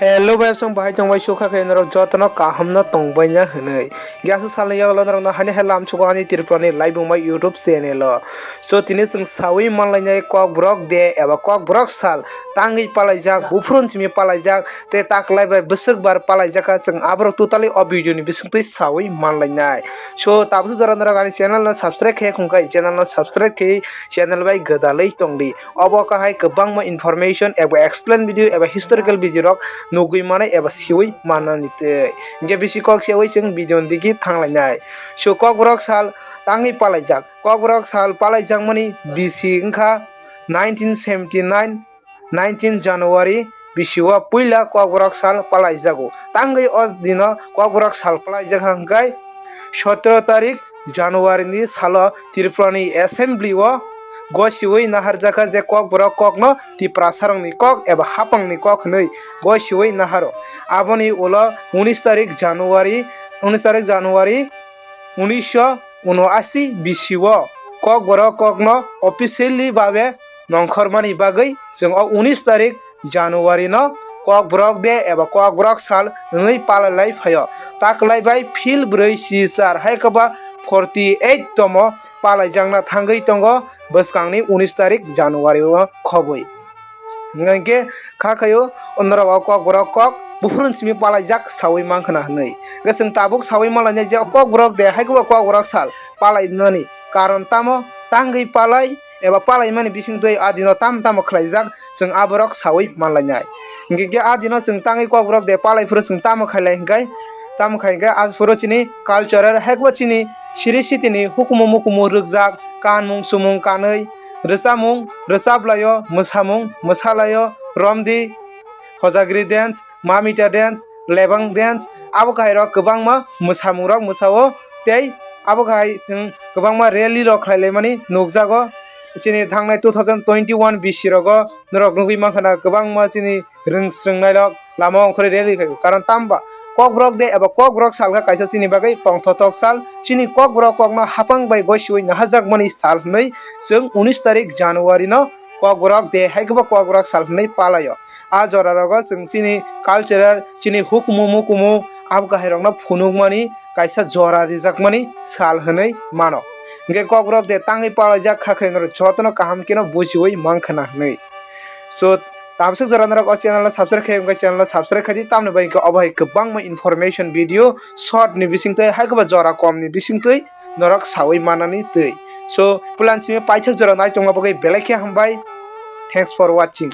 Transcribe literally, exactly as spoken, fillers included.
Hello bai, chwng bahai tongbai, sukha khe norok jotono kaham no tongbaina hwnwi. Gyasu salni yagulo norokno hani hai lamsugo ani Tripurani laibuma YouTube channel o. So tini chwng sawi manlainai Kokborok de eba Kokborok sal tangwi palaijak, buphurun simi palaijak, tei taklai bai bwswk bar palaijak kha, chwng aborok totally o video ni bisingtwi sawi manlainai. So tabuk jora norok ani channel no subscribe khe khungkai, channel no subscribe khe channel bai gwdalwi tongdi. Obo kahai kwbangma information eba explain video eba historical video rok nugwi manai eba siwi mannani twi. Hingke bisi kok siyawi chwng video ni digi thanglainai. So Kokborok sal tangwi palaijak. Kokborok sal palaijakmani bisi wngkha nineteen seventy nine, nineteen January bisio puila Kokborok sal palaijago. Tangwi o dino Kokborok sal palaijak hwnkhe sotro tarik January ni salo Tripurani Assembly o gosiwi naharjakha je Kokborok kokno Tiprasarokni kok eba hapangni kok hwnwi gosiwi naharo. Aboni ulo unis tarik January, unis tarik January unisho unoashi bisio Kokborok kokno officially babe nongkhormani bagwi chwng o unis tarik January no Kokborok de eba Kokborok sal wngwi palailai phaio. Taklai bai phil bwrwi si char hai khe ba forty eight tomo palaijakna thangwi tongo bwskangni unis tarik January o khobwi. Hingkhe kha khaio norok o Kokborok kok buphurun simi palaijak sawi mankha na hwnwi. Hingkhe chwng tabuk sawi malainai je o Kokborok de hai khe ba Kokborok sal palainani karon tamo tangwi palai eba palaimani bisingtwi a dino tam tamo khlaijak, chwng aborok sawi manlainai. Hingkhe khe a dino chwng tangwi Kokborok de palai phuru chwng tamo khailai hingkhe, tamo khai hingkhe a phuru chini cultural hai khe bo chini siri sitini hukumu mukumu rwkjak, kanmung chumung kanwi, rwchapmung rwchaplaio, mwsamung mwsalaio, romdi, hojagri dance, mamita dance, lebang dance, abo kahairok kwbangma mwsamungrok mwsao tei abo kahai chwng kwbangma rally rok khlailaimani nukjago. Chini thangnai two thousand twenty-one bisi rogo norok nugwi mankha na kwbangma chini rwng swrwngnairok lama ongkhorwi rally khlaio. Karon tamo ba Kokborok de eba Kokborok salkha kaisa chini bagwi tongthothok sal, chini Kokborok kokno hapang bai goisiwi naharjakmani sal hwnwi chwng unis tarik January no Kokborok de hai khe bo Kokborok sal hwnwi palaio. A jora rogo chwng chini cultural, chini hukumu mukumu abo kahairokno phunukmani kaisa jora rijakmani sal hwnwi mano. Hingkhe Kokborok de tangwi palaijak kha khe norok jotono kaham kheno bujiwi mankha na hwnwi. So tabswk jora norok o channel no subscribe khe wngkha, channel no subscribe khaidi, tamni bai hingkhe obo hai kwbangma information video short ni bisingtwi hai khe bo jora kom ni bisingtwi norok sawi manani twi. So puila simi paithak jora naitongma bagwi belai khe hambai. Thanks for watching.